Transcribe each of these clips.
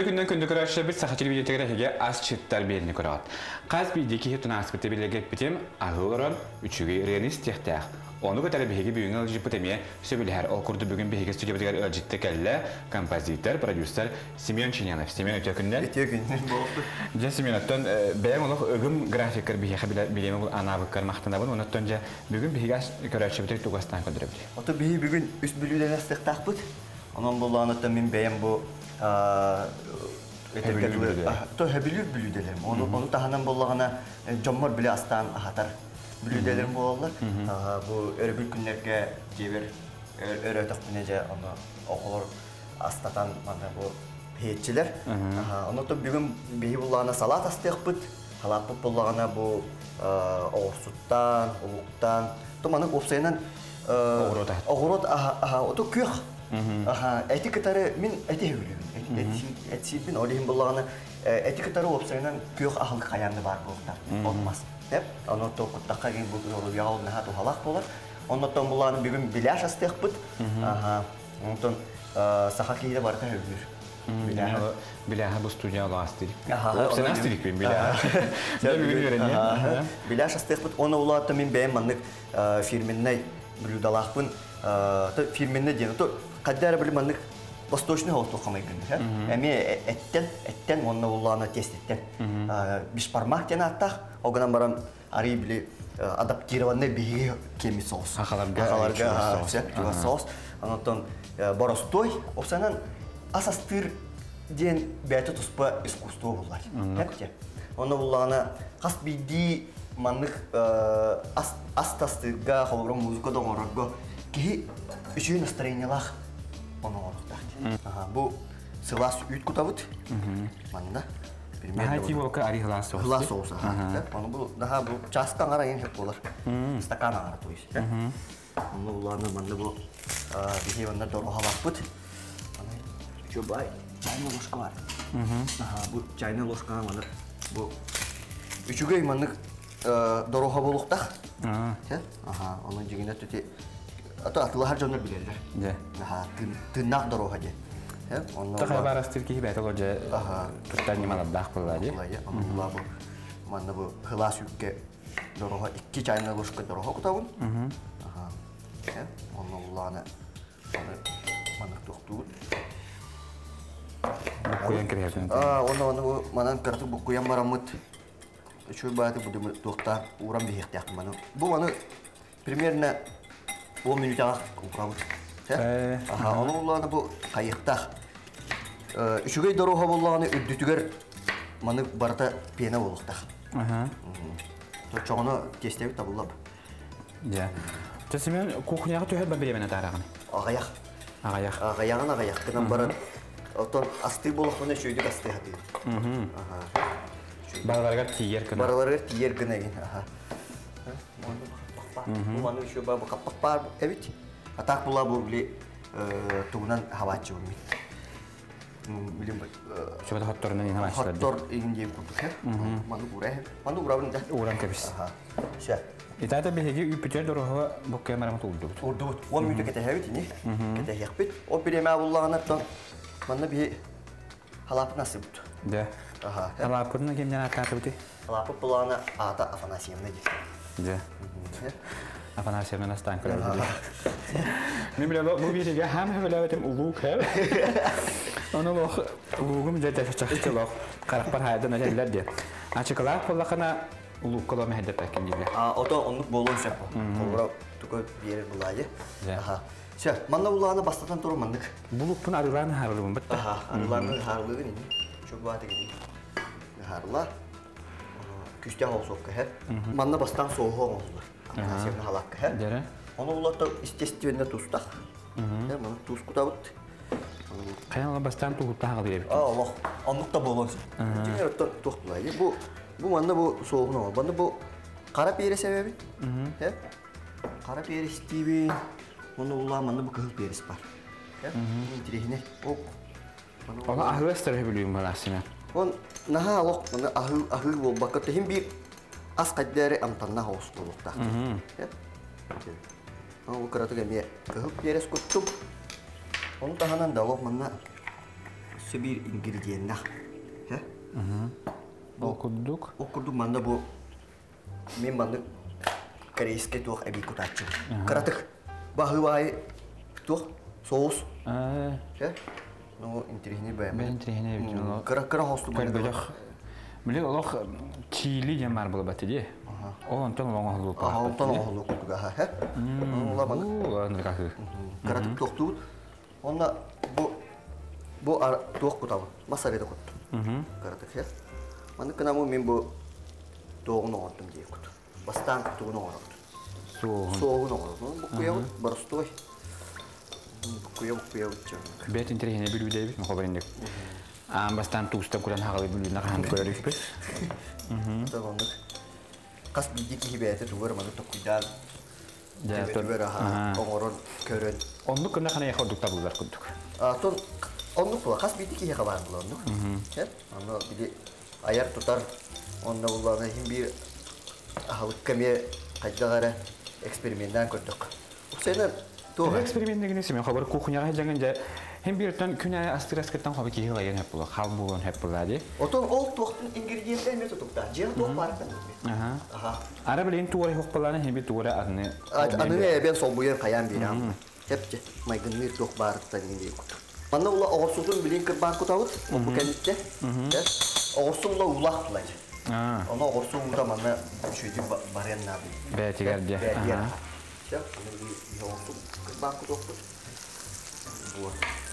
Үтүө күннэн күндү көрөөччүлэрбит саха телевидениетигэр эһиги асчыттар биэриини көрөҕүт. Хас биирдии киһи тунааспыты билэргэ эппитим, аһыы олорон үчүгэй ырыаны истиэхтээх. Ону кытары биһиги бүгүҥҥү ыалдьыппыт эмиэ сөбүлэһэр. Ол курдук бүгүн биһиги студиябытыгар ыалдьытта кэллэ композитор, продюсер Семен Чинянов. Семен, үтүө күннэн. Үтүө күннэн буоллун. Дьэ, Семен, оттон бэйэҥ олох ыгым графиккар биһиэхэ бириэмэ анаабыккар махтанабын. Онон дьэ бүгүн биһиги көрөөччүбүтүгэр тугастаан көрдөрөбүт. Ото биһи бүгүн үс бүлүүдэн астыктаахпыт. Онон буллаанаттан мин бэйэм бу то хөбүлүүр бүлүүдэлэрим. Ону таһынан буоллаҕына дьоммор биле астаан аһатар бүлүүдэлэрим буолаллар. Бу өрөбүл күннэргэ дьиэбэр өрөөтөхпүнэ дьэ ону оҕолор астатан манна бу иһиэччилэр. Ону бүгүн биһи буллаҕына салаат астыахпыт. Халааппыт буллаҕына бу оҕурсуттан, улуктан, то маны уопсайынан оҕуруот оҕуруот аха ото күөх аха эти кытары мин эти сөбүлүүбүн эт сиирбин ол иһин буллаҕына эти кытары уопсайынан күөх аһылык хайаанны баар буолуохтаах от-мас деп ону куттахха кин бу доруобуйаҕа ол наһаа туһалаах буолар оннуттан буллаҕына бүгүн беляш астыахпыт аха онтон саха киһитэ барыта сөбүлүүр. Биляха бу студия астырик. Сен астырик бин биляха. Биляш астыахпыт. Оны улаатта мин бэйэм маннык фирменнэй блюдалаахпын. Фирменнэй диэн. То каддара били маннык восточный холостук хамайгын. Эми эттен, эттен онна улаана тестеттен. Бишпармак диэн ааттаах. Огынан баран арый били адаптированный биһиги кеми соус. Ахаларга соус. Онтон боростой. Опсанан ас астыыр диэн бэйэтэ туспа искусство буллар. Онно буллаҕына хас биирдии маннык ас тастыырга, холобура музыка да оҥорорго киһи үчүгэй настроениелаах ону оҥоруохтаах. Бу сылаас үүт кутабыт. Манна. Наһаа тиибокка ари хылаас соус. Хылаас соус. Ону бу наһаа бу чааска аҥара ең хөп болар. Стакан аҥара то есть. Онно улааны манна бу биһи манна дорохалаахпыт. Чубай чайная ложка бар. Бу чайная ложка маны бу үчүгэй маннык дороха болуктах. Аха, оны жигине төте ато атылахар дьоннор билеллер. Аха, тыннаах дороха же. Онно Тахай киһи бэйэтэ олор туттар ньымалардаах буолла дии. Онно бу манна бу хылаас үкке дороха икки чайная ложка дороха кутабын. Аха. Онно улааны маннык тохтуут. Буккуйан кириһэртин. Аа, онно онно манан карту буккуйан бараммыт. Үчүгэй бааты бу туохта ууран биһиэхтээхпин маны. Бу маны примерно 10 минутаҕа уурабыт. Аха, ону улааны бу хайыктаах. Үчүгэй доруоха боллаҕына үрдүтүгэр маны барыта пена буолуохтаах. Чоҕоно тиэстэбит табыллар. Дьэ. Чэ, Семен, кухняҕа түһэр бириэмэни таараҕын? Аҕыйах. Аҕыйах. Аҕыйаҕын аҕыйах гынан баран, оттон астыы буоллахпына үчүгэйдик астыы сатыыбын. Барыларыгар тиийэр гына. Барыларыгар тиийэр гына игин. Аха. Бу маны еще бу хаппах баар эбит. А так була бу били тугунан хавааччы бу билим Чөбөтө хотторунан иһин хавааччылар. Хоттор иһин диэн курдук. Маны уурай. Маны уурабын да. Ууран кэбис. Аха. Все. Итата биһиги үппүтэр дороһуга буккая марамат уурдубут. Уурдубут. 10 мүнөтө кэтэһэбит ини. Кэтэһиэхпит. Ол бириэмэ буллаҕына манна биһи халааппын асыбыт. Да. Аха. Халааппытын кимнен ааттаатыбыты? Халааппыт буллаҕына аата Афанасьевна диэн. Дьэ. Афанасьевна астаан көрөбүт. Мен биле бу бириге хам хөбөлөбөтүм улуу кэр. Ону лох улуугум дьэ чахчы лох харахпар хайдан этэллэр диэ. Ачыкылаах буоллахына улуукка ло мэһэдэ дииллэр. А ото оннук буолуон сөп. Холбура туга биэрэр булаайы. Аха. Все, манна улааны бастатан туру маннык. Булукпун арылаан харылыбын бытта. Аха, арылаан харылыгын ини. Чубааты гини. Харла. Күстэх олсуокка хэ. Манна бастан соһо оҥоһуллар. Афанасьевна халаакка хэ. Дьэрэ. Ону улата естественно тустах. Маны туус кутабыт. Хайан бастан туһуттаах алыр эбит. А, олох. Оннук та буолуон сөп. Дьиҥэр оттон туох булай. Бу бу манна бу соһун оҥор. Манна бу хара перец эбэбит. Хара перец диибин. Онно улаа манна бу кыһыл перец бар. Интириэһинэй. Ону аһыы астар бүлүүм балаасына. Он наһаа олох маны аһыы аһыы буолбакка тэһин биир ас хайдары амтаннаах оҕус буолуохтаах. Ол кыратык эмиэ кыһыл перец куттум. Ону таһынан да олох манна Өссө биир ингредиеннэх. Ол курдук. Ол курдук манна бу мен маннык корейскай туох эбии кутааччы. Кыратык. Баһыыбай туох соус. Ну, интеллигентный бэйэм. Бэйэм интеллигентный эбит. Кыра-кыра хосту Көрбөтөх. Били олох чили диэн бар буолбат дии. Ол онтон оҥоһуллуу. Аха, онтон оҥоһуллуу курдук аха. Ола маны. Кыратык туохтуут. Онно бу бу туох кутабын. Масарыда куттум. Кыратык. Маны кынамы мен бу туоҕун оҥордум дии кут. Бастаан тугун оҥоробут. Суоһун. Суоһун оҥоробут. Буккуйабыт, боростуой. Буккуйа-буккуйабыт дьон. Бэт интэриэһинэй бүлүүдэбит, мохобаринник. Аан бастаан туустан кутан хаҕалы бүлүүнэ хаһан көрөрүкпүт. Оннук. Хас биирдии киһи бэйэтэ тугу эрэ маны токкуйдаан төбөтүгэр оҥорон көрөн. Оннук гына хана яха ордук табыллар курдук. Тон оннук була хас биирдии киһиэхэ баар була оннук. Онно били айар тутар онно буллаана иһин биир аһылыкка эмиэ хайдах эрэ эксперименнээн көрдөх. Уксайна туох эксперименнигини симен хобар кухняга дьаҥын дьэ хин бииртэн күн аайы астыр аскыттан хобы киһи ылайын хөп була хал буолуон хөп була ди. Отон ол туохтун ингредиенттэр эмиэ тутуктаах. Дьиэ туох баарыттан Аха. Ара билин туора хохпалааны хин би туора атыны Аны эбен солбуйан хайаан биирам. Хепче майгынныыр туох баарыттан иҥин кут. Манна ула оҕурсутун билин кырбаан кутабыт. Бу кэнниттэ. Оҕурсу ула улах тулай. Ону оҕурсу уута манна үчүгэй барыан наада. Бээтигэр дьэ. Бээтигэр. Все, аны би оҕурсу кырбаан кутуохпут. Бу.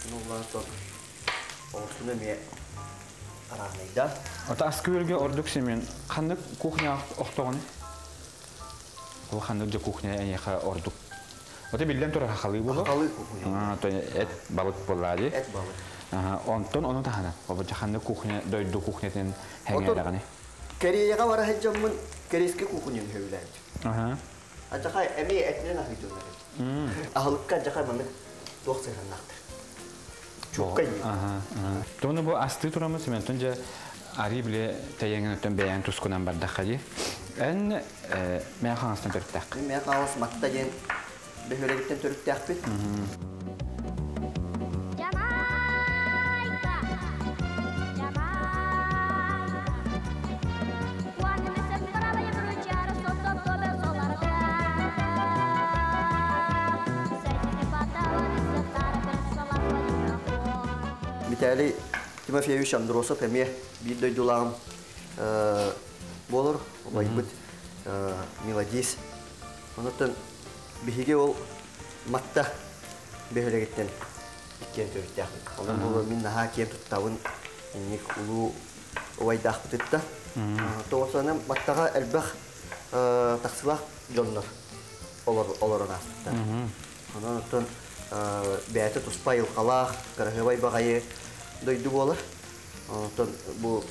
Ну улаатан оҕурсуну эмиэ араанайда. Ото аскы ордук Семен ханнык кухня охтоҕун? Ол ханнык дьэ кухня эйиэхэ ордук? Ото биллэн турар хахалыы буолуо. Хахалыы кухня. То эт балык буоллаа дии. Эт балык. Онтон ону таһынан, обо ханнык кухня дойду кухнятын хэҥээрэҕини? Кореяҕа бара сылдьаммын корейский кухняны сөбүлээбитим. Адьахай эмиэ этинэн аһыйдылар. Аһылыкка адьахай маннык туох сыһыаннаахтар. Чууккай. Тону бу астыы тураммын Сементон дьэ арыы биле тэйэҥин өттөн бэйэҥ тускунан бардахха дии. Эн мээ хаҥастан төрүттээх. Мин мээ хаҥас Матта диэн бөһүөлэгиттэн төрүттээхпит. Jamaica, Jamaica. Виталий Тимофеевич Андросов эмиэ биир дойдулааҕым буолар, убайбыт мелодист. Онуттан биһиги ол Матта бөһүөлэгиттэн иккиэн төрүттээхпит. Онон буолуо мин наһаа киэн туттабын инник улуу убайдаахпытыттан. Тоҕо Маттаҕа элбэх тахсыылаах дьоннор олорон ааспыттар. Онон оттон бэйэтэ туспа айылҕалаах, кыраһыабай баҕайы дойду буолар. Оттон бу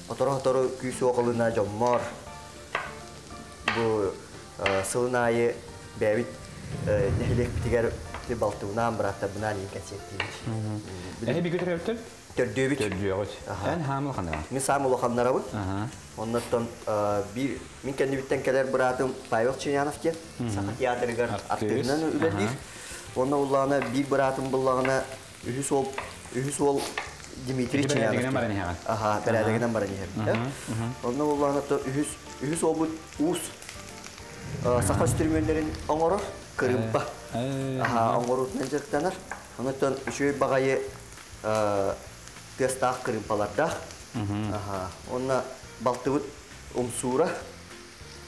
оторо-отору күүс уоҕалына дьоммор бу сылын аайы бэйэбит нэһилиэкпитигэр балтыбынаан, бырааттарбынаан иин кэнсиэртиибит. Эһи бигэ төрөөбүттэр? Төрдүөбүт. Төрдүөҕүт. Эн хаамыл ханна? Мин саам улаханнарабын. Оннуттан биир мин кэннибиттэн кэлэр быраатым Павел Чинянов диэн Саха театрыгар артыыһынан үлэлиир. Уонна уллаана биир быраатым буллаҕына үһүс уол үһүс уол Дмитрий Чинянов. Баран иһэҕин. Аха, бэрээдэгинэн баран иһэбин. Онно уллаана үһүс үһүс уолбут уус саха үстүрүмүөннэрин оҥорор кырыымпа. Аха, оҥоруутунан дьарыктанар. Онуттан үчүгэй баҕайы тыастаах кырыымпалардаах. Аха, онно балтыбыт Умсуура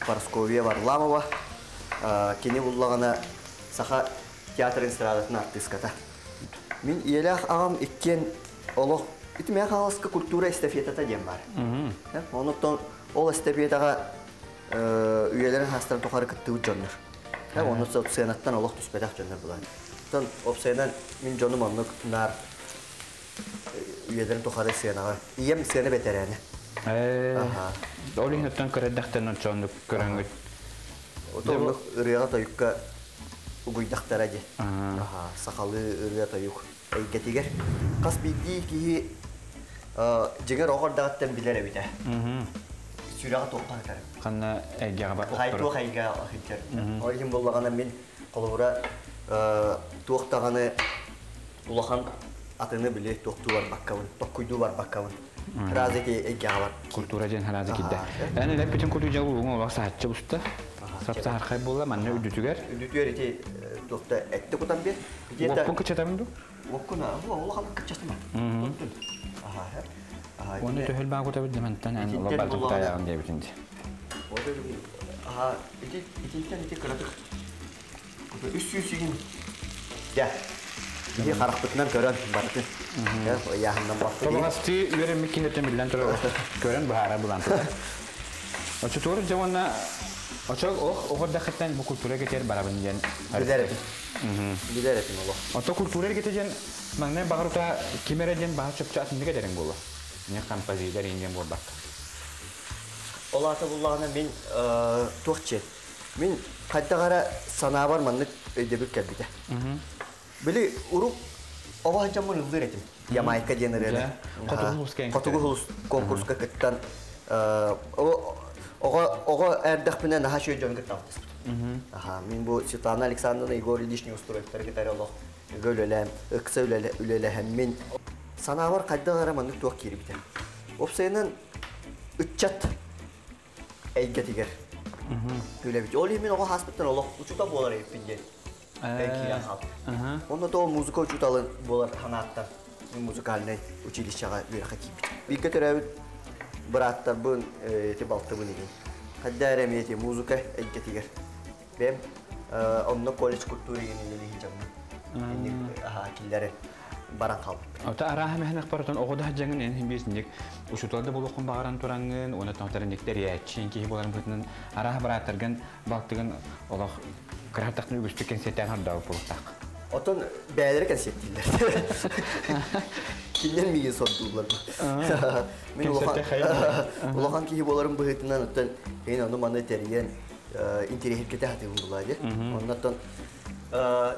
Парасковья Варламова кини буллаҕына Саха театрын эстрадатын артыыската. Мин ийэлээх аҕам иккиэн олох ити Мэҥэ Хаҥаласка культура эстафетата диэн баар. Онуттан ол эстафетаҕа үйэлэрин хаастарын тухары кыттыбыт дьоннор. Ону сценаттан олох түспэтэх дьоннор булан. Оттон опсайынан мин дьонум оннук наар үйэлэрин тухары сценаҕа. Ийэм сцена бэтэрээнэ. Ол иһин оттон көрөрдөхтөн ончооннук көрөҥүт. Отоннук ырыаҕа тойукка угуйдахтара дии. Сахалыы ырыа тойук эйгэтигэр. Хас биирдии киһи дьиҥэр оҕо эрдэҕиттэн билэр эбит ээ. Сүрэҕэ туохха сытар. Ханна эйгэҕэ бар Хай туох эйгэҕэ сылдьар. Ол иһин буоллаҕына мин холобура туох даҕаны улахан Атыны били тохтуу барбаккабын, токкуйдуу барбаккабын. Разы ити эйгэҕэ бар. Культура диэн харазы киирдэ. Эн элэппитин курдук дьэ улууҥ олох саһаччы буста. Сап-саһархай буолла манна үрдүтүгэр. Үрдүтүгэр ити туохта этти кутан бир. Уоппун кычатабын ду? Уоппун улахан кычатыма. Аха. Оны төһөл баа кутабыт дементен эн олох бардым таяҕын диэбитин ди. Аха, ити итинтэн ити кыратык 300 сигин. Дьэ. Биһи харахпытынан көрөн барытын. Ыйааһыннан баппыт. Тобоҕастыы үөрэммит киниттэн биллэн турар көрөн быһаара булан турар. Оччотугар дьэ уонна очо ох оҕордахыттан бу культура кетер барабын диэн. Билэр этим. Билэр этим олох. Ото культура эргитэ диэн маҥнай баҕарута ким эрэ диэн баһа чопчу атыннык эдэрин буолуо. Не композитор диэн буолбакка. Ол аата буллаҕына мин туох чиэн. Мин хайдах эрэ санаабар маннык өйдөбүл кэлбитэ. Били урук оҕо сылдьаммын ыллыыр этим. Ямайка диэн ырыаны. Хотугу улус конкурска кыттан оҕо оҕо эрдэхпинэ наһаа үчүгэй дьон кытта алтыспытым. Аха, мин бу Светлана Александровна Егор Ильич Неустроевтары кытары олох ыга үлэлээн, ыкса үлэлэһэммин санаабар хайдах эрэ маннык туох киирбитэ. Уопсайынан ыччат эйгэтигэр үлэбит. Ол иһин мин оҕо хааспыттан олох учуутал буолар эбиппин диэн киирэн хаалбытым. Онно то музыка учууталын буолар санааттан мин музыкальнай училищеҕа үөрэххэ киирбитим. Бииргэ төрөөбүт бырааттарбын, ити балтыбын игин. Хайда эрэ эмиэ ити музыка эйгэтигэр. Бэм онно колледж культуры игин үлэлиһин дьаммын. Инник киллэрэн баран хаалбыппыт. Ото арааһа мэһэнэх барытын оҕо да дьаҥын эн биирсинник учуутал да буолуоххун баҕаран тураҥҥын, уонна тоҥтарынник тэрийээччиин киһи буоларын быһыытынан арааһа бырааттаргын балтыгын олох кыраһаттахтын үгүстүк кэнсиэттээн хордообут буолуохтаах. Отон бэйэлэрэ кэнсиэттииллэр. Кинилэр миигин сордууллар. Мин улахан киһи буоларым быһыытынан оттон эн ону маны тэрийэн интэриэһиргэтэ сатыыбын булаа дии. Оннуттан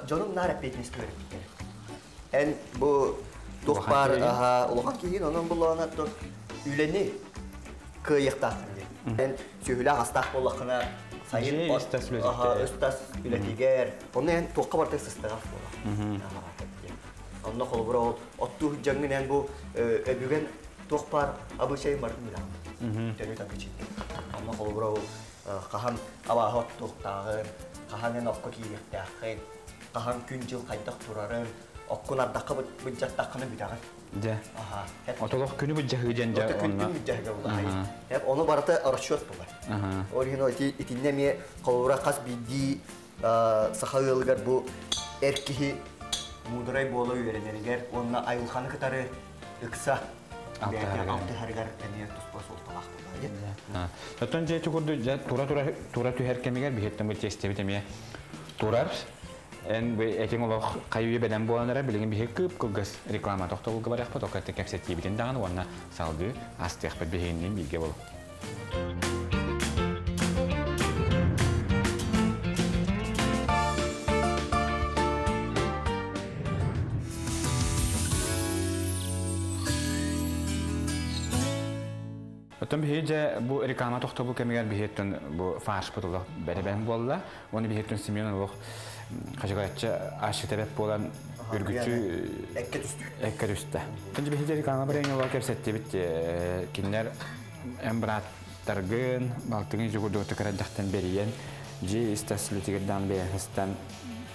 дьонум наар эппиэтинэскэ үөрэппиттэр. Эн бу туох баар улахан киһин онон буллаҕына үлэни кыайыахтааххын диэн. Эн сүөһүлээх астаах буоллаххына сайын ыстас үлэтигэр онно эн туохха барытыгар сыстаҕас буолар. Онно холобура ол оттуу сылдьаҥҥын эн бу өбүгэн туох баар абыычайын барытын билэҕин. Төрүт абыычайын. Онно холобура ол хаһан абааһы оттуохтааҕын, хаһан эн окко киириэхтээххин, хаһан күн-дьыл хайдах турарын, оккун ардахха быдьаттаххына бүтэҕин. Дьэ. Отолох күнү быдьаһыы диэн дьэ онно. Күн быдьаһыга була. Ону барыта расчет буолар. Ол иһин итиннэ эмиэ холобура хас биирдии саха ыалыгар бу эр киһи муударай буола үөрэнэригэр уонна айылҕаны кытары ыкса алтыһарыгар эмиэ туспа суолталаах буолар. Оттон дьэ ити курдук дьэ тура түһэр кэмигэр биһиттэн бу тиэстэбит эмиэ турар. Эн бу этиҥ олох хайыы бэлэм буолан эрэр, билигин биһиги кып-кылгас реклама тохтобулга барыахпыт, ол кэнниттэн кэпсэтиибитин даҕаны уонна салгыы астыахпыт биһигинниин бииргэ болу. Оттон биһиги дьэ бу реклама тохтобул кэмигэр биһиэттэн бу фаршпыт олох бэрэ-бэм буолла. Уонна биһиэттэн Семен олох хачыгаччы аашыта бэт буолан үргүччү эккэ түстэ. Эккэ түстэ. Оттон биһиги реклама барыҥа олох кэпсэттибит. Кинилэр эн бырааттаргын, балтыгын дьугурдугу кырадахтан бэрийэн, дьиэ ис-тас үлэтигэр бэйэхистан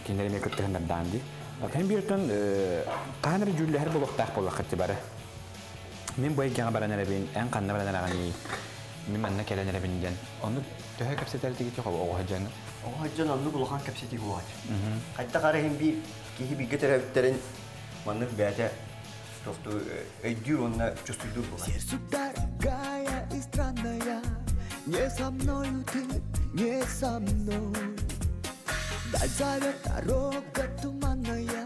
кинилэр эмиэ кыттыһыннардаан дии. Эн бииртэн хаһан эрэ дьүүллэһэр буолуохтаах буоллаххыт бары. Мин бу эйгэҕэ баран эрэбин, эн ханна баран эрэҕиний, мин манна кэлэн эрэбин диэн. Оннук төһө кэпсэтэр тигити оҕо дьон? Оҕо дьон оннук улахан кэпсэтии буолааччы. Хайдах эрэ иһин биир киһи бииргэ төрөөбүттэрин маннык бэйэтэ тохтуу өйдүүр уонна чувствуйдуур буолар. Сердцу дорогая и странная, не со мною ты, не со мной. Даль зовет дорога туманная,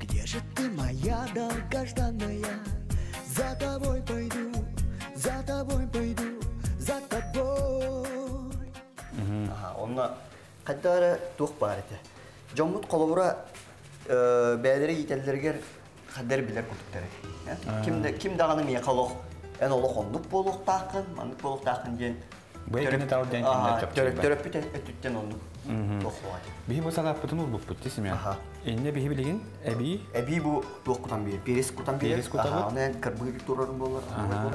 где же ты, моя долгожданная? За тобой пойду, за тобой пойду, за тобой. Онно хайдах эрэ туох баар этэ. Дьоммут холобура бэйэлэрэ иитэллэригэр хаддар билэр курдуктар этэ. Ким да ким даҕаны миэхэ олох эн олох оннук буолуохтааххын, маннык буолуохтааххын диэн Бу эйгэни тал диэн кинилэр чопчуллар. Төрөппүт өттүттэн оннук туох Биһи бу салааппытын урбуппут ти Семен. Инне биһи билигин эбии Эбии бу туох кутан биир, перец кутан биир. Перец кутабыт. Аны кырбыы турарын болар.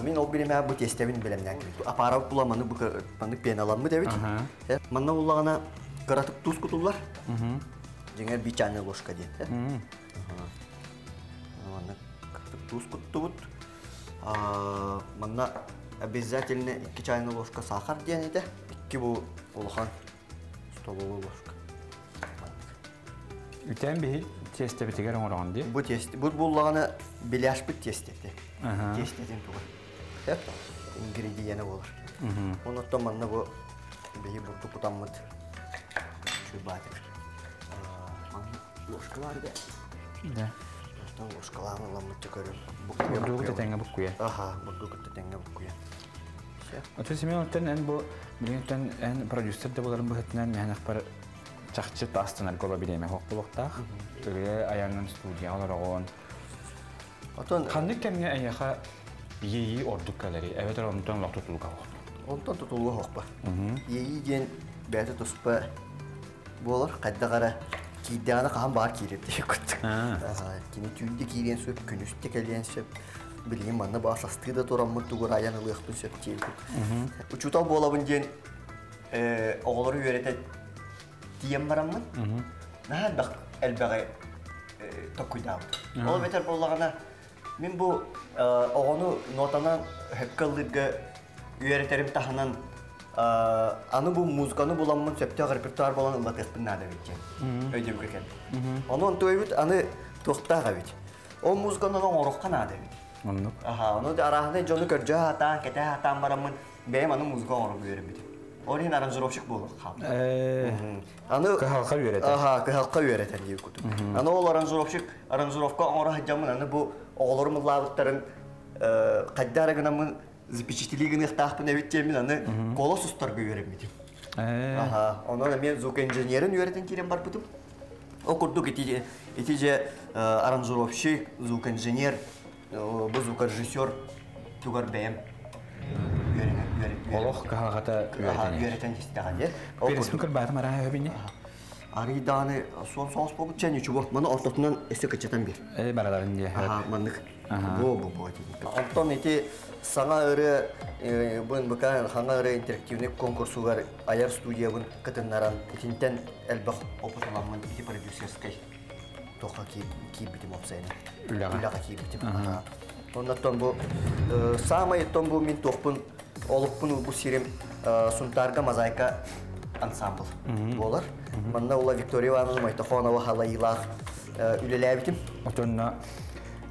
Мин ол биремэ бу тестэбин билемнән кибит. Апара була маны бу маны пеналаммыт эбит. Манна уллагана кыратык туз кутуллар. Дьиҥэр би чайная ложка диэн. Манна кыратык туз куттубут. Манна обязательно 2 чайная ложка сахар диэн этэ. 2 бу улахан столовая ложка. Үтэн биһи тиэстэбитигэр оҥороҕун дии. Бу тиэст, бу буллаҕына беляшпыт тиэстэтэ. Тиэстэтин туга. Ингредиенэ буолар. Онуттан манна бу биһи бурдук кутаммыт чуйбаатык. Манна ложкалар да. Да. Оттон ложкалаан ыламмыт көрүм. Бурдугу тэтэҥҥэ буккуйа. Аха, бурдугу тэтэҥҥэ буккуйа. Оту Семен, оттон эн бу билигин эн продюсер да боларын быһытынан мэһэнэхпэр чахчы таастанар гола бириэмэ хоқпулуктаах. Ырыа айаҥын студияҕа олороҕун. Отон ханнык кэмҥэ эйиэхэ иэйии ордук кэлэрий? Эбэтэр онтон олох тутулуга хоқ? Онтон тутулуга хоқпа. Иэйии диэн бэйэтэ туспа буолар. Хайдах эрэ киирдэҕинэ хаһан баар киирэр диэн курдук. Кини түүндэ киириэн сөп, күнүстэ кэлиэн сөп. Билигин манна баас астыы да тураммыт тугур айан ылыахпын сөп диэн курдук. Учуутал буолабын диэн оҕолору үөрэтэ тиийэн бараммын, наһаа элбэх элбэҕи токкуйдаабыт. Ол эбэтэр буоллаҕына, мин бу оҕону нотанан хөпкө ыллыырга үөрэтэрим таһынан аны бу музыканы буламмын сөптөөх репертуар буолан ыллатыахпын наада эбит диэн өйдөбүлгэ кэлбит. Ону онтуойбут аны туохтаах эбит. Ол музыканы оҥорохха наада эбит. Оннук. Аха, ону арааһынай дьону көрдьө хатаан, кэтэ хатаан бараммын бэйэм аны музыка оҥорорго үөрэммитим. Ол иһин аранжировщик буолуох хаалбыт. Аны кыһалҕа үөрэтэр. Аха, кыһалҕа үөрэтэр диир кутум. Аны ол аранжировщик аранжировка оҥоро сылдьаммын аны бу оҕолорум ыллаабыттарын хайдах эрэ гынаммын запечатлии гыныахтаахпын эбит диэммин аны голос устарга үөрэммитим. Аха, онон эмиэ звукоинженерин үөрэтэн киирэн барбытым. Ол курдук ити ити же аранжировщик, звукоинженер, бу звукорежиссер тугар бэйэм Олох кыһалҕата үөрэтэн. Үөрэтэн истэҕин дии. Переспин кырбаатым арааһа өбүнэ. Арыйдааны суон соҕус буолбут чэн ничего. Маны ортотунан өссө кыччатан бир. Э бараларын дии. Аха, маннык. Бу бу бу Онтон ити саҥа ырыа бу НБК хаҥа ырыа интерактивный конкурсугар айар студиябын кытыннаран итинтэн элбэх опыт ыламмын ити продюсерскай туохха киирбитим опсайынан. Үлэҕэ. Үлэҕэ киирбитим. Оннуттан бу самай оттон бу мин туохпун олукпун ылбыт сирим Сунтаарга Мозаика ансамбл буолар. Манна ула Виктория Ивановна Мойтохонова халайыылаах үлэлээбитим. Отонно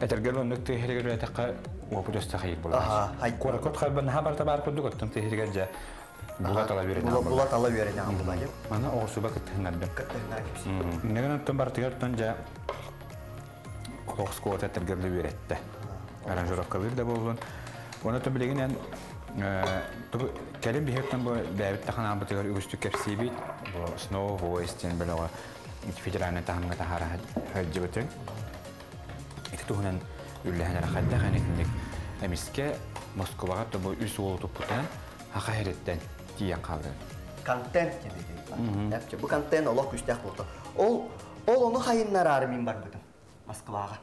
этэргэр оннук тыаһырыгар үлэтэххэ опыт өстө хайыр буолар. Куоракот харбанаха барта бар курдук оттон тыаһырыгар дьэ була тала үөрэнэ Була тала үөрэнэ була. Мана оҕусуба кыттыһыннардым. Кыттыһыннар кипси. Нэгэн оттон бартыгар оттон дьэ олох скуота этэргэр үөрэтте. Аранжировкалыыр да буоллун. Оны то билигин эн кэлин биһиэттэн бу бэйэбит таханаабытыгар үгүстүк кэпсиибит. Бу Snow Voice диэн бөлөҕө федеральнай таһымҥа таһаара сылдьыбытыҥ. Ити туһунан үллэһэн эрэ хайдах эн итинник эмискэ Москваҕа то бу үс уолу туппутан Хаха сириттэн тиийэн хаалдыҥ. Контент диэн. Бу контент олох күүстээх буолта. Ол ол ону хайыннараары мин барбытым. Москваҕа.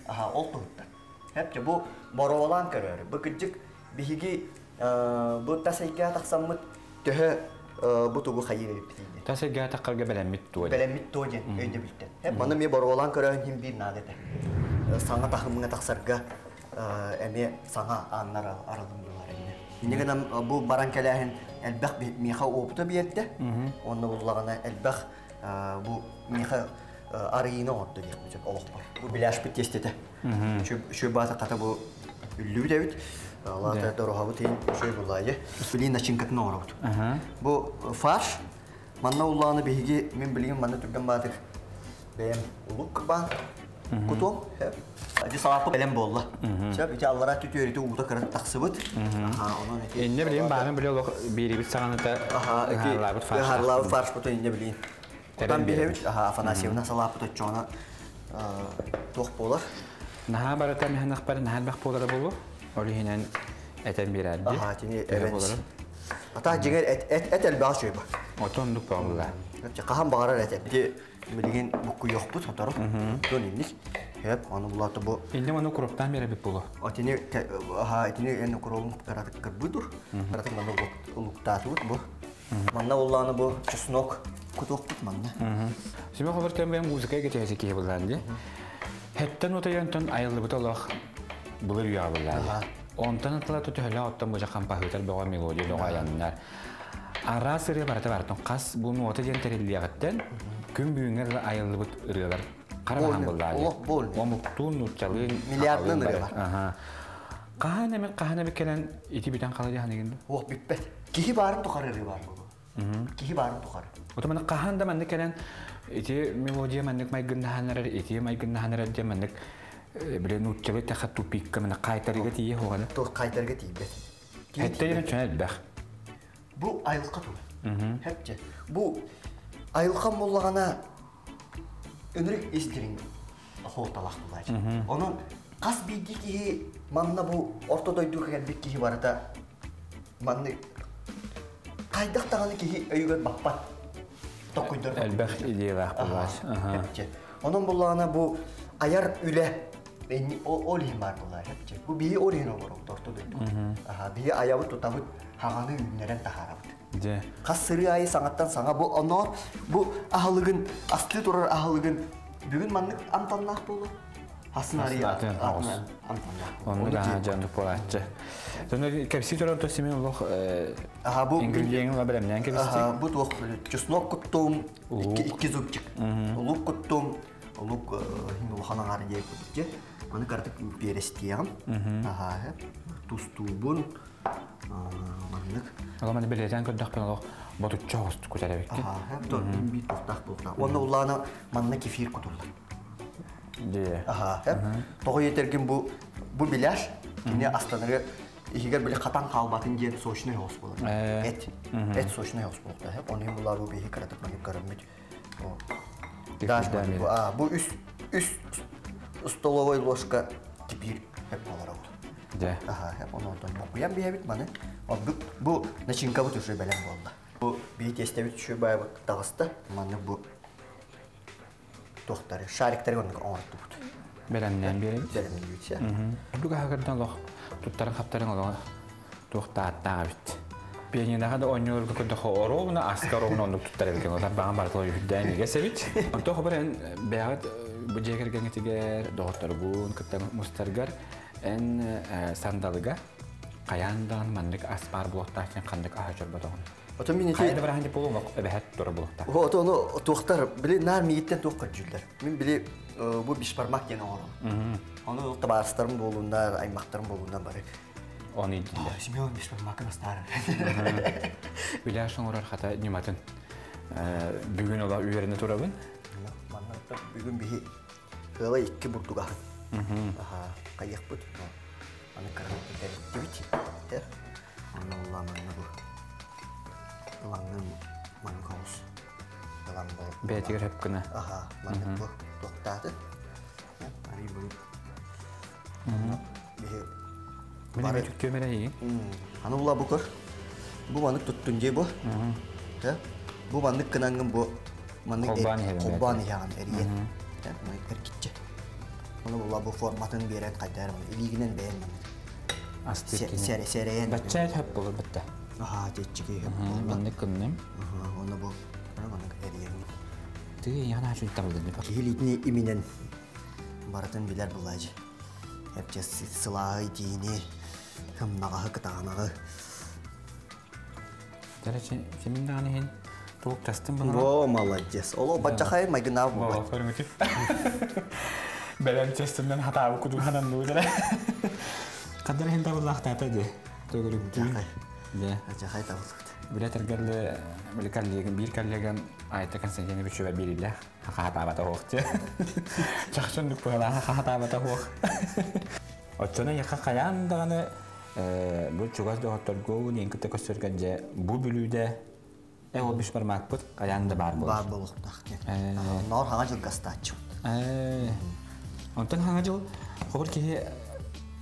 Аха, ол туһуттан. Хэпчэ бу боруобалаан көрөөрү. Бу кырдьык биһиги бу тас эйгэҕэ тахсаммыт төһө бу тугу хайыыр эбиппитий диэн. Тас эйгэҕэ таххарга бэлэммит туо диэн. Бэлэммит туо диэн өйдөбүлтэн. Хэп маны эмиэ боруобалаан көрөөн иһин биир наада этэ. Саҥа таһымҥа тахсарга эмиэ саҥа ааннар арылыннылар иннэ. Инньэ гынан бу баран кэлээһин элбэх миэхэ опыта биэрдэ. Онно буллаҕына элбэх бу миэхэ арыйыыны оҥордо диэхпин сөп олохпор. Бу беляшпыт тиэстэтэ. Үчүгэй баата хата бу үллүбүт эбит. Алаата дороһабыт иһин үчүгэй буллаайы. Билин начинкатын оҥоробут. Бу фарш манна уллааны биһиги мин билигин манна түргэн баатык бэйэм улук кырбаан кутуом. Ити салааппы бэлэм буолла. Сөп, ити аллара түтүөрүтү уута кырат тахсыбыт. Онон ити Инне билин бааны биле олох биирибит саҕаныта ыһаарлаабыт фарш. Ыһаарлаабыт фаршпытын инне билин. Кутан биһэбит, Афанасьевна салааппыт оччоҕуна туох буолар? Наһаа барыта миһанахпар наһаа элбэх буолара буолуо. Ол иһинэн этэн биэрэрди. Аха, тини эбэн. Ата дьиҥэр эт эт эт элбэҕэ үчүгэй ба. Отон оннук буолла. Хаһан баҕарар эт эбити билигин буккуйуохпут сотору. Тон инник. Хеп, аны булаата бу. Инде маны укроптаан биэрэбит буолуо. Отини аха итини эн укробун кыратык кырбыдур. Кыратык манна луктаатыбыт бу. Манна уллааны бу чеснок кутуохпут манна. Сүмэ хобортон бэйэм музыка кэтэһэси киһи буллаан ди. Хэттэн утайонтон айыллыбыт олох былыр үйэҕэ буллаан. Онтон атыла төһөлөөх оттон бу хампаһыытар бөҕө мелодия бөҕө айаннар. Араас ырыа барыта барытын хас бу нуота диэн тэриллиэҕиттэн күн бүгүҥҥэ айыллыбыт ырыалар хара баһан буллаан. Омуктуун, нууччалыын, миллиардынан ырыалар. Хаһан эмит хаһан эмит кэлэн ити бүтэн хала дьаһан Ох бүппэт. Киһи баарын тухары ырыа баар буолуо. Киһи баарын тухары. Ото маннык хаһан да маннык кэлэн ити мелодия маннык майгыннаһан эрэр, ити майгыннаһан эрэр диэн маннык били нууччалыы тэхэ тупикка маннык қайтарыга тиийэ хоҕаны. Туох қайтарыга тиийбэт. Хэтте ерен чөн элбэх. Бу айылқа тула. Хәпче. Бу айылқан боллағана өнүрүк истирин хоолталах булаачы. Онон хас биирдии киһи манна бу орто дойдуга кэлбит киһи барыта манны хайдах даҕаны киһи өйүгэр баппат токкуйдар Элбэх идеялаах булаачы. Онон буллаҕына бу айар үлэ ол иһин баар булаа. Бу биһи ол иһин олоробут орто дойду. Биһи аябыт тутабыт хаҕаны үүннэрэн таһаарабыт. Хас сырыы айы саҥаттан саҥа бу оноор бу аһылыгын астыы турар аһылыгын бүгүн маннык амтаннаах буолуо. Хасын арыйа амтаннаах. Онну да дьаннык буолааччы. Сонно кэпсии турар то семен олох бу ингредиенин ла бэлэмнээн кэбистик. Бу туох чеснок куттум, икки зубчик. Лук куттум, лук улахан аҥаар диэбит. Маны картык перестиэҕим. Аха, тустуубун маннык. Ала маны билетен көрдөхпүн олох ботучча хост кутарабикки. Аха, биир тохтаах буолла. Уонна улаана манна кефир кутуллар. Дие. Аха, тоҕо етергин бу бу беляш кини астанырга иһигэр били хатан хаалбатын диэн сочный хос болар. Эт. Эт сочный хос болар. Оны булар бу биһи кыратык маннык көрөммүт. Бу үс үс столовой ложка кефир хеп болар ол. Дэ. Аха, хеп оны онтон букуян биһэбит маны. Бу начинкабыт уже бэлэм буолла. Бу биһи тестэбит үшү баайбыт таҕыста. Маны бу туохтары, шариктары оннук оҥортубут. Бэлэмнээн биэрэбит. Бэлэмнүүбүт. Үрдүк аһыгырдан олох туттарын хаптарын олоҕо туох тааттаах эбит. Пианиноҕа да оонньууларга көрдөххө оруобуна аска оруобуна оннук туттар эбит. Олар баҕан барытыла үһүрдээн игэс эбит. Онтон хобар эн бэйэҕит бу дьиэ кэргэҥҥитигэр, доҕотторгун кытта мустаргар эн сандалыга хайаан даҕаны маннык ас баар буолуохтаах диэн ханнык аһы чорботоҕун? Отон мин Хайа да барахан буолуо эбэһэт тура буолуохтаах. Ото ону туохтар били наар миигиттэн туох көрдүүллэр. Мин били бу бишбармак диэн оҥором. Ону табаарыстарым буолуннар, аймахтарым буолуннар бары. Оны идиллэр. Семен бишбармакын астаар. Беляш оҥорор хата ньыматын бүгүн ола үөрэнэ турабын. Манна бүгүн биһи ыала икки бурдуга. Аха, кайыхпыт. Аны кыргыттыбит. Аны улла манна бу. Ылаңнын маннык хоҕус. Ылаң бу. Бэйэтигэр хөп гына. Аха, маннык бу туохтааты. Ары бу. Биһи Мин эмиэ түктүөм эрэ иһин. Аны була бу көр. Бу маннык туттун дии бу. Бу маннык кынангын бу маннык Холбоон иһэҕин. Холбоон иһэҕин эрийэн. Эргиччи. Оны була бу форматын берен кайдар илигинен бэйэн маннык. Астык кини. Сэрэ сэрэйэн. Бачча хөп болur бытта. Аха, теччики хөп болла. Маннык кынным. Оны бу маннык эрийэн. Ты яна чуть табылды. Киһи иминен барытын билэр булаажы. Эпче сылааһы итиини, хымнаҕаһы кытаанаҕы. Дәрәче семин даҕаны иһин туох тастын була. О, молодец. Оло баччахай майгынаа була. Көрүҥүтү. Бэлэм честинен хатаабы кудун ханан дуу дэрэ. Каддар иһин табыллаахтаата ди. Төгүрүктүү. Дэ. Баччахай табыллыбыт. Билэ тергерле били коллегам, бир коллегам Айта Константинович бирилэх хахатаабата хуох ти. Чахчын быһалааха хахатаабата хуох. Оччону яха хаян даҕаны бу чугас доҕотторгу диэн кытта көстөргө дьэ бу бүлүүдэ ол бишбармакпыт хаян да баар буолар. Баар буолуохтаах диэн. Ноор хаҥа жыл гастааччы. Онтон хаҥа жыл хобur киһи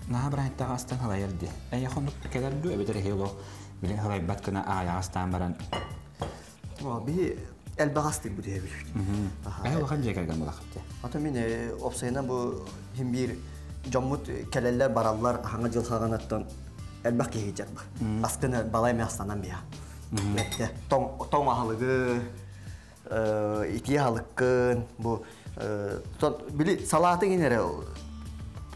наһаа бырахыттаах астан халайар ди. Эйэ хонук кэлэр дуу эбэтэр эһи олох Били хылайбат гына аайаҕастаан баран. Биһи элбэх астык бу диэбит. Аха. Улахан дьиэ кэргэн булахыт. Ата мин опсайынан бу хим биир дьоммут кэлэллэр бараллар хаҥа дьыл хаҕанаттан элбэх киһи дьарба. Аскыны балай мястанан биha. Бэтте тоң аһылыгы итии аһылыккын бу били салаатын инере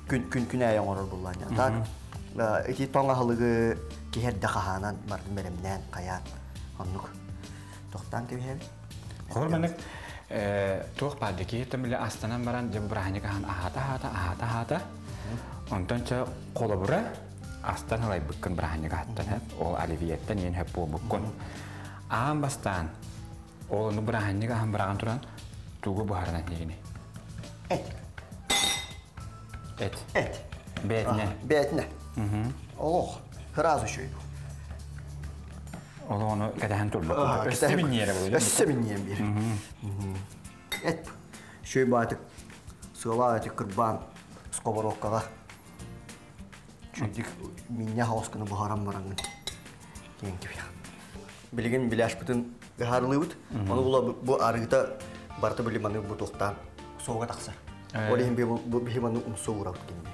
күн күн күн айан оҥорор буллаан. Так ити тоҥ аһылыгы киһерде хаһаанан бардым бэлэмнээн хайаан оннук тохтаан кэбиһэбит. Холор маннык туох баар киһи били астанан баран дьэ бырааһынньык аһан аһаата аһаата аһаата аһаата онтон чэ холобура астан ылайбыккын бырааһынньык аһаттан ол оливьеттан иэн хөп буолбуккун аан бастаан ол ону бырааһынньык аһан быраҕан туран тугу буһарынан дигини эт эт эт бээтинэ бээтинэ олох сразу еще Ол ону кэтэһэн турбут. Өссө минньиэрэ буолуо. Өссө минньиэн биир. Эт. Шөй баатык сыала этик кырбаан сковородкаға чүдик минньэ хаосканы буһаран бараҥын киэн кибия. Билигин биляшпытын ыһаарылыыбыт. Ону була бу арыыта барыта били маны бу туохтаан суога тахсар. Ол иһин бу биһи маны умсу уурабыт кинини.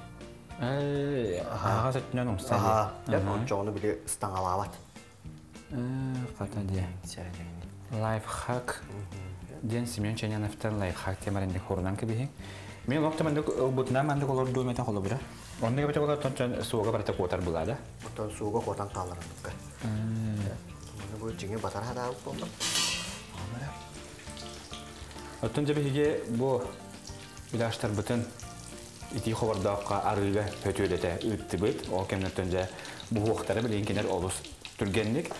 Аҕа өттүнэн умса. Аха. Оччоҕуну били ыстаҥалаабат. Хата дии. Лайфхак диэн Семен Ченяновтан лайфхак темарин хорунан кэбиһиҥ. Мен лохта мандык ылбытынан мандык олордуум этэ холобура. Онно кэбитэ болар тончон суога барыта куотар булада. Оттон сууга куотан хааларандыкка. Маны бу дьиҥи батар хадаабыт буолла. Оттон дьэ биһиги бу биляштарбытын итии хобордооххо арыыга хөтүөлэтэ ыыттыбыт. Ол кэмнэртэн дьэ буһуохтара билигин кинилэр олус түргэнник.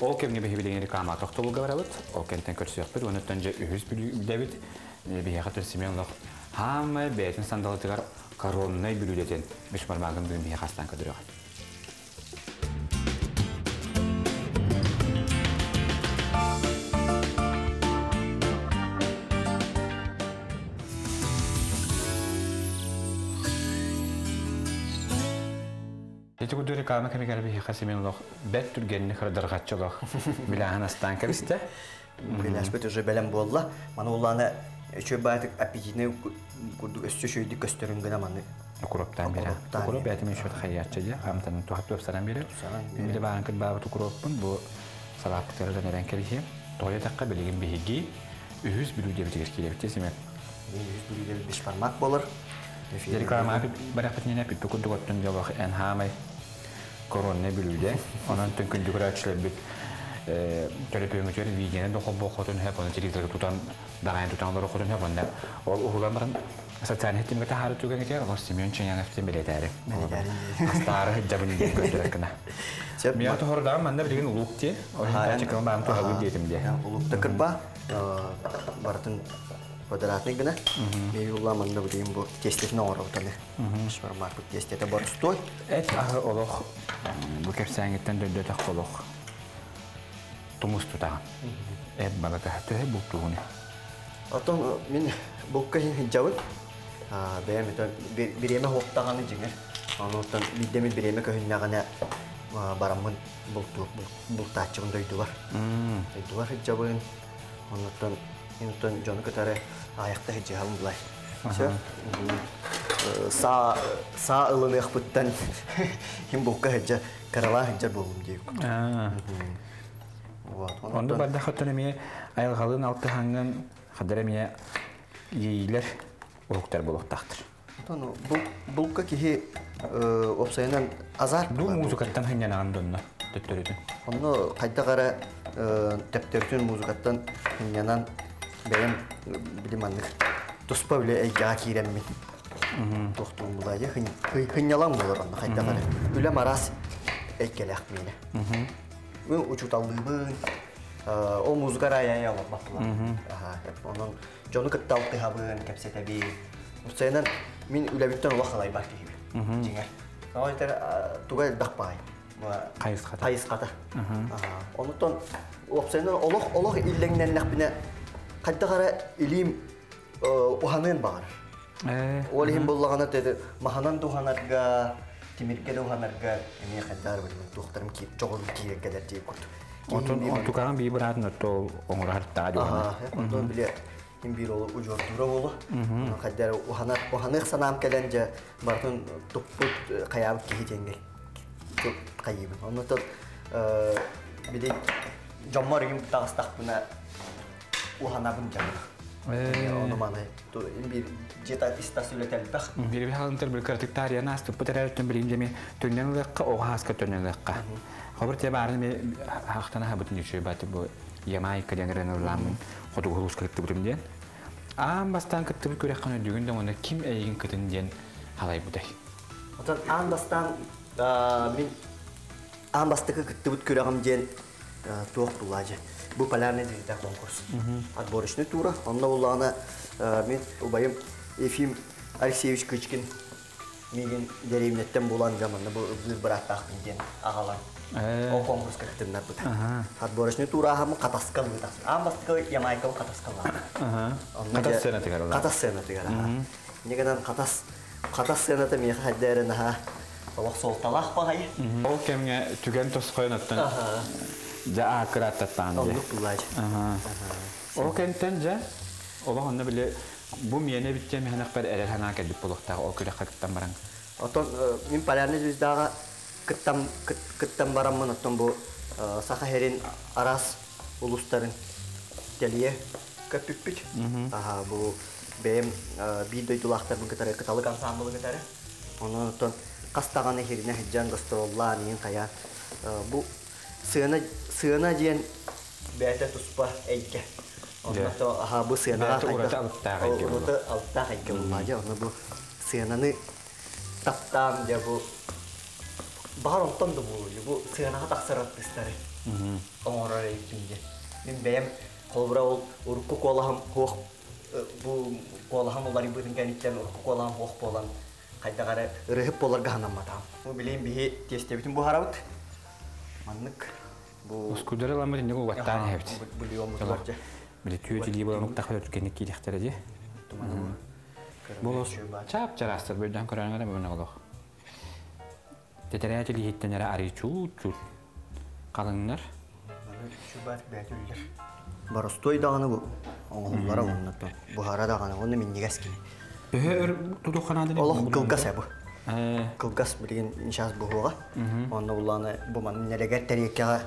Ол кэмҥэ биһи билигин реклама тохтобулга барабыт. Ол кэнтэн көрсүөхпүт. Онуттан дьэ үһүс бүлүүдэбит. Биһиэхэ төр Семен олох хаамай бэйэтин сандалытыгар короннай бүлүүдэтин бешбармагын бүгүн биһиэхэ астаан көрдөрүөҕэ. Ити курдук реклама кэмигэр биһиэхэ Семен олох бэрт түргэнник хардарҕаччы олох билээһин астаан кэбистэ. Билээспит уже бэлэм буолла. Маны улаана үчүгэй баайтык аппетитный курдук өссө үчүгэйдик көстөрүн гына маны укроптаан бере. Укроп бэйэтин үчүгэй хайааччы дьэ, амтанын туһап тупсаран берер. Били баан кырбаабыт укроппун бу салааппытыгар эрэн кэбиһиэм. Тоҕо диэтэххэ билигин биһиги үһүс бүлүүдэбитигэр киирэбит Семен. Үһүс бүлүүдэбит бешбармак болар. Реклама барахпытын пиппи курдук оттон дьолох эн хаамай коронный бүлүүдэ. Онон түн күндү көрөөччүлэрбит төлөпүөҥүтүгэр видеоны да холбоохотун хөп, оны телевизорга тутан даҕайан тутан олорохотун хөп, онно ол уһулан баран социальный ситимге таһаары түгэҥитигэр олор Семен Ченяновтен билетээри. Астаары сылдьабын диэн көрдөрөр гына. Мия тоһордаҕым манна билигин улуук дии. Ол иһин чекалын баарын туһалыыр диэтим дии. Улуукта кырба барытын квадратный гына. Мен улла манна билигин бу тестетин оҥоробут аны. Супермаркет тестете боростуой. Эт аһы олох бу кэпсээҥиттэн дөрдөтөх олох тумус тутаҕын. Эт балака төһө бултуугуну? Оттон мин булка иһин сылдьабын. Бэйэм этэн бириэмэ хуохтаҕаны дьиҥэр. Онуттан биирдэ мин бириэмэ көһүннэҕинэ бараммын бултуур бултааччыбын дойдубар. Дойдубар сылдьабын. Онуттан интон дьону кытары аайахта сылдьыһабын булай. Все. Саа саа ылыныахпыттан ким булка сылдьа кыралаан сылдьар буоллум диэбит. Вот. Онду бардахыттан эмиэ айылҕалыын алтыһаҥҥын хадара эмиэ иэйиилэр уһуктар буолуохтаахтар. Оттон булка киһи уопсайынан азарт Бу музыкаттан хынньанаҕын донно төттөрүтүн. Онно хайдах эрэ төптөрүтүн музыкаттан хынньанан бэйэм били маннык туспа үлэ эйгэҕэ киирэммин туохтуун булаа дьэ хынньалаҥ буолар онно хайдах эрэ үлэм араас эйгэлээх миэнэ. Мин учууталлыыбын, ол музыка арай олорбаппылар. Онон дьону кытта алтыһабын, кэпсэтэбин. Уопсайынан мин үлэбиттэн олох халайбат киһибин. Дьиҥэр. Тоҕо этэр туга элбэх баай. Хайысхата. Хайысхата. Онуттан уопсайынан олох олох иллэҥнэннэхпинэ хайдах эрэ илиим уһаныан баҕарар. Ол иһин буллаҕына маһынан туһанарга Тимиргэ да уһанарга эмиэ хайдаар билим туохтарым киир чоҕурум киирэн кэлэр дии курдук. Отон онтукаҕын бии быраатын отто оҥорор таа дьуһана. Онтон биле ким биир олу удьуордуура болу. Хайдаар уханар уханыах санаам кэлэн дьэ бартын туппут хайаабыт киһи диэҥҥэ хайыыбын. Оннотон били дьоммор игин таҕыстахпына уханабын дьаҥна. Ону маны биир дьиэта истас үлэтэлбэх. Биир халынтар бір кыртык таарыйан астыппыт эрэртэн билин дьэми түннэн ылыахха, оҕо хааска түннэн ылыахха. Хобыр те баарын ми хахтана хабытын үчүй баты бу Ямайка диэн ырыаны ылламмын хотугу улууска кыттыбытым диэн. Аан бастаан кыттыбыт күрэххин өйдүүгүн да уонна ким эйигин кытын диэн халайбытай? Отон аан бастаан мин аан бастакы кыттыбыт күрэҕим диэн туох булаажы. Бу полярный звезда конкурс. Отборочный тура. Онно буллаҕына мин убайым Ефим Алексеевич Кычкин миигин дэриэбинэттэн булан дьаманна бу ыллыыр бырааттаахпын диэн аҕалан ол конкурска кытыннарбыта. Отборочный туурааһым Хатаска ыллыта. Аан бастакы Ямайкабы Хатаска ыллаабыта. Хатас сыанатыгар ыллаабыт. Хатас сыанатыгар. Негенен Хатас Хатас сыаната миэхэ хайдаарын аха олох суолталаах баҕайы. Ол кэмҥэ түгэн тосхойон оттон дьэ ааккырааттаттаан дьэ. Оннук булаачы. Ол кэнтэн дьэ олох онно били бу миэнэ эбит миһэнэхпэр эрэл санаа кэлбит буолуохтаах ол күрэххэ кыттан баран. Оттон мин Полярный звездаҕа кыттан кыттан бараммын оттон бу Саха сирин араас улуустарын тэлийэ көппүппүт. Бу бэйэм биир дойдулаахтарбын кытары кыталык ансаамбылы кытары. Онон оттон хас даҕаны хиринэ сылдьан гастроллаан иин хайаан бу сыана сыана диэн бэйэтэ туспа эйгэ. Онно то аха бу сыанаҕа Бэйэтэ ураты алыптаах эйгэ буолуо. Ураты алыптаах эйгэ буолла дьэ онно бу сыананы таптаан дьэ бу баҕар онтон да буолуо бу сыанаҕа тахсар артыыстары оҥорор эбиппин диэн. Мин бэйэм холобура ол урукку куолаһым хуох бу куолаһым уларыйбытын кэнниттэн урукку куолаһым хуох буолан хайдах эрэ ырыһып буоларга санамматаҕым. Бу билигин биһи тиэстэбитин буһарабыт. Маннык бу Ускудары ламмыт инник угаттаан иһэбит. Бульоммутугар дьэ. Били түөт илии буолан уктахпыт өткенник киириэхтэрэ дии. Болос чап чараастар бөйдөөн көрөөн эрэ бүгүн олох. Тэтэрээт илииһиттэн эрэ арый чуут-чуут халыҥнар. Боростуой даҕаны бу оҥоһуллара уонна буһара даҕаны уонна минньигэс кини. Төһө өр тутухханаадын? Олох кылгас бу. Кылгас билигин сейчас буһуоҕа. Онно буллааны бу манна нэлэгэр тэриэккэҕэ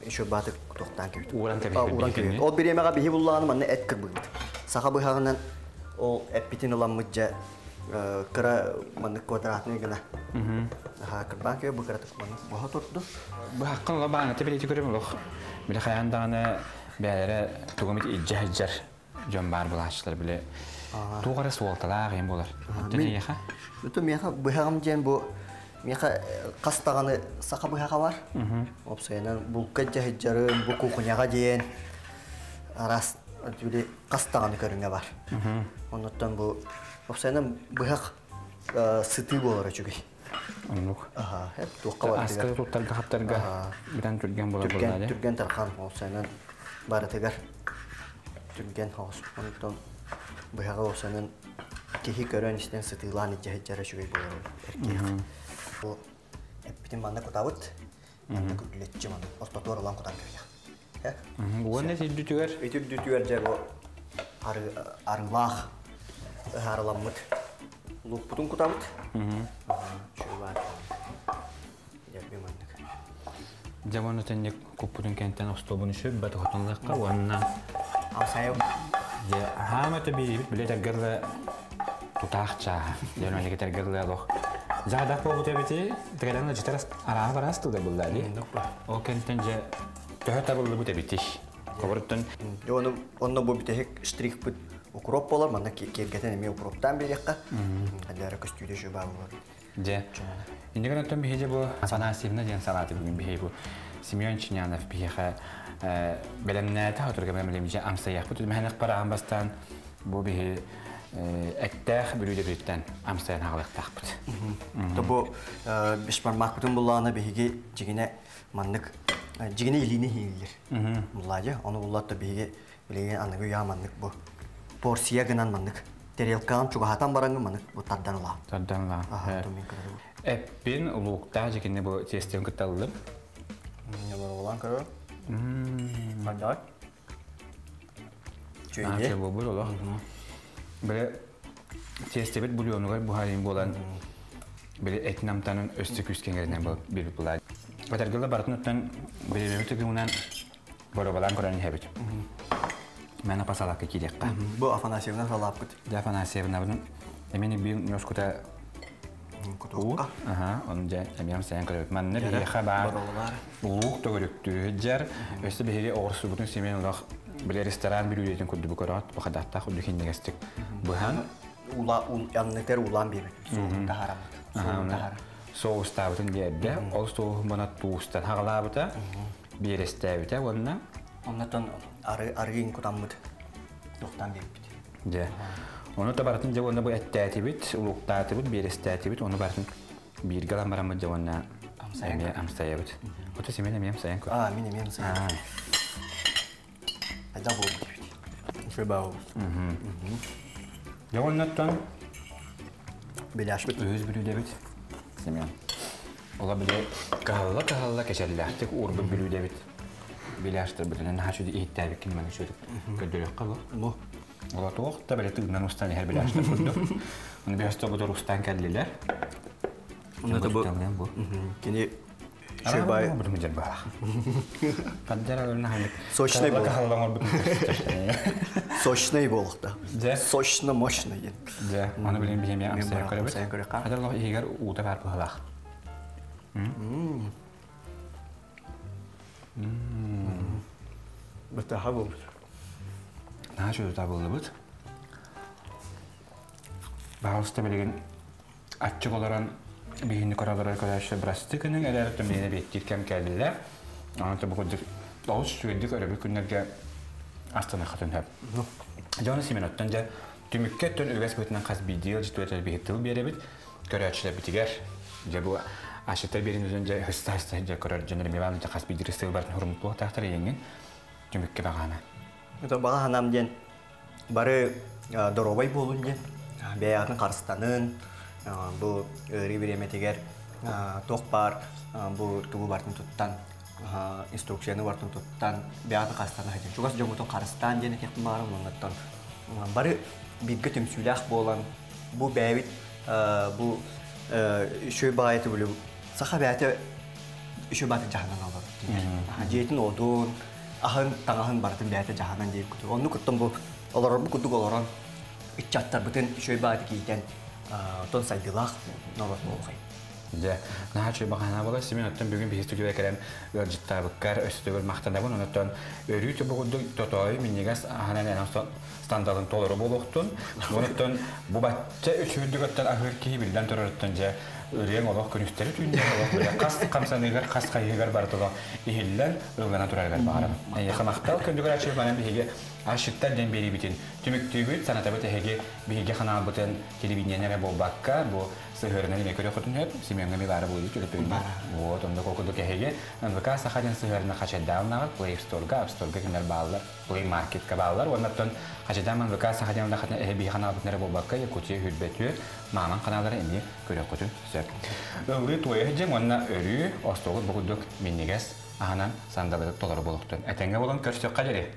еще баатык туохтаан кэбит. Ууран кэбиһэбит. Ууран кэбиһэбит. Ол бириэмэҕэ биһи буллааны манна эт кырбыыбыт. Саха быһаҕынан ол эппитин ыламмыт дьэ кыра маннык квадратный гына. Аха кырбаан кэбэ бу кыратык маннык буһа турду. Быһаххын ыла бааҥҥыта билити көрөм олох. Били хайаан даҕаны бээлэрэ тугумит илдьэ сылдьар дьон баар булааччылар били туох эрэ суолталаах иһин буолар. Оттон эйиэхэ? Бүтүн миэхэ быһаҕым диэн бу миэхэ хас даҕаны саха быһаҕа бар. Опсайынан булка дьаһыдьарым, бу кухняҕа диэн араас били хас даҕаны көрүҥэ бар. Оннуттан бу опсайынан быһах сытыы буолар үчүгэй. Оннук. Аха, хеп туохха барытыгар. Аскары туттарга хаптарга бүтэн түргэн буолар Түргэн, түргэн тархан опсайынан барытыгар түргэн хоҕус. Онтон быһаҕы опсайынан киһи көрөн истэн сытыылаан иччэһиччэрэ үчүгэй буолар эркиэх. Бу эппитин манна кутабыт. Манна күллэччи манна ортотуор ылан кутан кэбиһэх. Уонна итирдүтүгэр? Итирдүтүгэр дьэ бу арыылаах ыһаарыламмыт луукпутун кутабыт. Чугар. Дьэ маннык. Дьэ уонна тэнник куппутун кэнтэн остуолбун үсү бат хотунлахха уонна Амсайым. Дьэ хаама төбиибит биле тергерле тутаах чааһа. Дьэ онон тергерле олох. Жаадах буолбут эбити тегерен житер араа бараас тылда булла ди. Ол кэнтэн дьэ төһө табыллыбыт эбити. Хоборуттан Дьэ ону онно бу бүтэһик штрихпыт укроп болар, манна киэргэтэн эмиэ укроптаан биэриэххэ. Хайдара көстүүтэ үчүгэй баар болар. Дьэ. Иннигэн оттон биһиги бу Афанасьевна диэн салааты бүгүн биһиги бу Семен Чинянов биһиэхэ бэлэмнээтэ хотурга бэлэмнэммит амсайахпыт үмэһэнэх параан бастаан бу биһи эттээх бүлүүдэ амсайан хаалыахтаахпыт. То бу бешбармакпытын буллаана биһиги дьигинэ маннык дьигинэ илиини хииллир. Буллаажы, ону буллатта биһиги билигин аныгы уйаа маннык бу порция гынан маннык тарелкаҕын чугаһатан бараҥҥын маннык бу тардан ылаа. Тардан ылаа. Эппин лууктаах дьикинни бу тиэстэн кытталлым. Ньолоролан көрөр. Хандар. Чүйде. Буолбут олох. Били тиэстэбит бульонугар буһарыйын буолан били этин амтанын өссө күүскэҥэринэн билбит булаа. Батаргыла барытын оттон билибит тыгымынан боробалаан көрөн иһэбит. Мен апа салакка киириэххэ. Бу Афанасьевна салааппыт. Дьэ Афанасьевнабын эмини биир ньоскута Кутуукка. Аха, оны дьэ эмиэм сайын көрөбүт. Манна биһиэхэ баар луук төгүрүктүү сылдьар. Өссө биһиги оҕурсубутун симэн олох били ресторан бүлүүдэтин курдук көрөҕүт. Бу хадаттаах үрдүк иҥнэгэстик быһан. Ула аннытер улаан биэрбит. Суолун таһараммыт. Суолун таһара. Соустаабытын биэрдэ. Ол соуһун бана туустан хаҕалаабыта, биэрэстээбитэ уонна Оннотон ары арыгын кутаммыт. Тохтан биэрбит. Дьэ. Ону да барытын дьэ уонна бу эттээтибит, улуктаатыбыт, биэрэстээтибит, ону барытын бииргэ ылан бараммыт дьэ уонна эмиэ амсайабыт. Ото Семен эмиэ амсайан көр. Аа, мин эмиэ амсайан. Айда буолбут эбит. Үчүгэй баа буолбут. Дьэ уоннаттан Беляшпыт. Үһүс бүлүүдэбит. Семен. Ола били каһалла-каһалла кэчэллээхтик уурбут бүлүүдэбит. Беляштарбытынан наһаа үчүгэй иһиттээбиккин маны үчүгэй көрдөрүөххэ бу. Бу. Ола туох да били тыыннан устан иһэр беляштар курдук. Оны бэс тобутур устан кэллилэр. Оны да бу. Бу. Кини Шөбай. Сочный был. Сочный буолуохта. Сочно мощный диэн. Дьэ, аны билин биһиэм амсайан көрөбүт. Хадар лох иһигэр уута баар быһалаах. Бытаха буолбут. Наһаа чудута буоллубут. Баҕалыста билигин аччык олорон биһини көрөлөрөр көрөөччү бырастыы күнүҥ эрээр төмүнэ биэттиир кэм кэллэ. Онон бу курдук олус үчүгэйдик өрөбүл күннэргэ астыныххытын сөп. Дьону Семеноттон дьэ түмүккэ өттүн үгэс быһыытынан хас биирдии ыалдьыт биһи тыл биэрэбит көрөөччүлэрбитигэр дьэ бу ашыттар биэрин дьэ хыста-хыста дьэ көрөр дьон Иван дьэ хас биирдии сыл барын хурумтуохтаахтар иэҥҥин түмүккэ баҕаана. Это баҕа диэн бары доруобай буолун диэн бэйэҕитин харыстанын бу ыарыы бириэмэтигэр туох баар бу тугу бартын туттан инструкцияны бартын туттан бэйэҕитин харыстана сылдьын чугас дьоҥҥутун харыстаан диэн этиэхпин баҕарабын оннуттан бары бииргэ түмсүүлээх буолан бу бэйэбит бу үчүгэй баҕайыты били саха бэйэтэ үчүгэй баҕайытык дьаһанан олорор дьиэтин одун аһын таҥаһын барытын бэйэтэ дьаһанан диир курдук оннук куттан бу олорорбут курдук олорон ыччаттарбытын үчүгэй баҕайытык иитэн оттон сайдыылаах норуот буолуохай. Дьэ, наһаа үчүгэй баҕана буолар. Семен, оттон бүгүн биһи студияга кэлэн ыалдьыттаабыккар өссө төгүл махтанабын. Онон өрүү тобугурдук тотоойу минньигэс аһынан эн стандалын толору буолуохтун. Онон бу бачча үчүгүрдүк оттон аһыыр киһи биллэн турарыттан дьэ ырыаҥ олох күнүстэри түүннэри олох бile хас хамсаныыгар, хас хайыгар барытыло иһиллэн ыллана турарыгар баҕарабын. Эйиэхэ махтал күндүгэр ачыып манан биһиги ашыттар диэн биэрибитин түмүктүүбүт, санатабыт эһиги биһиги ханаалбытын телевидениенэ эрэ буолбакка бу сыһыарынан эмиэ көрүөххүтүн сөп. Семеҥҥа эмиэ баара буолуйду төлөпүөҥҥэ. Вот онно курдук эһиги НВК Саха диэн сыһыарына хачайдаалнаҕыт Play Store-га, App Store-га кинилэр бааллар, Play Market-ка бааллар. Уоннаттан хачайдаан НВК Саха диэн улахатын эһи биһи ханаалбытын эрэ буолбакка Якутия хүрбэтүө мааман ханаалары эмиэ көрүөххүтүн сөп. Ыллыы туойа сылдьыҥ уонна өрүү остуолгут бу курдук минньигэс аһынан сандалыгыт толору буолуохтун. Этэҥҥэ буолан көрсүөххэ диэри.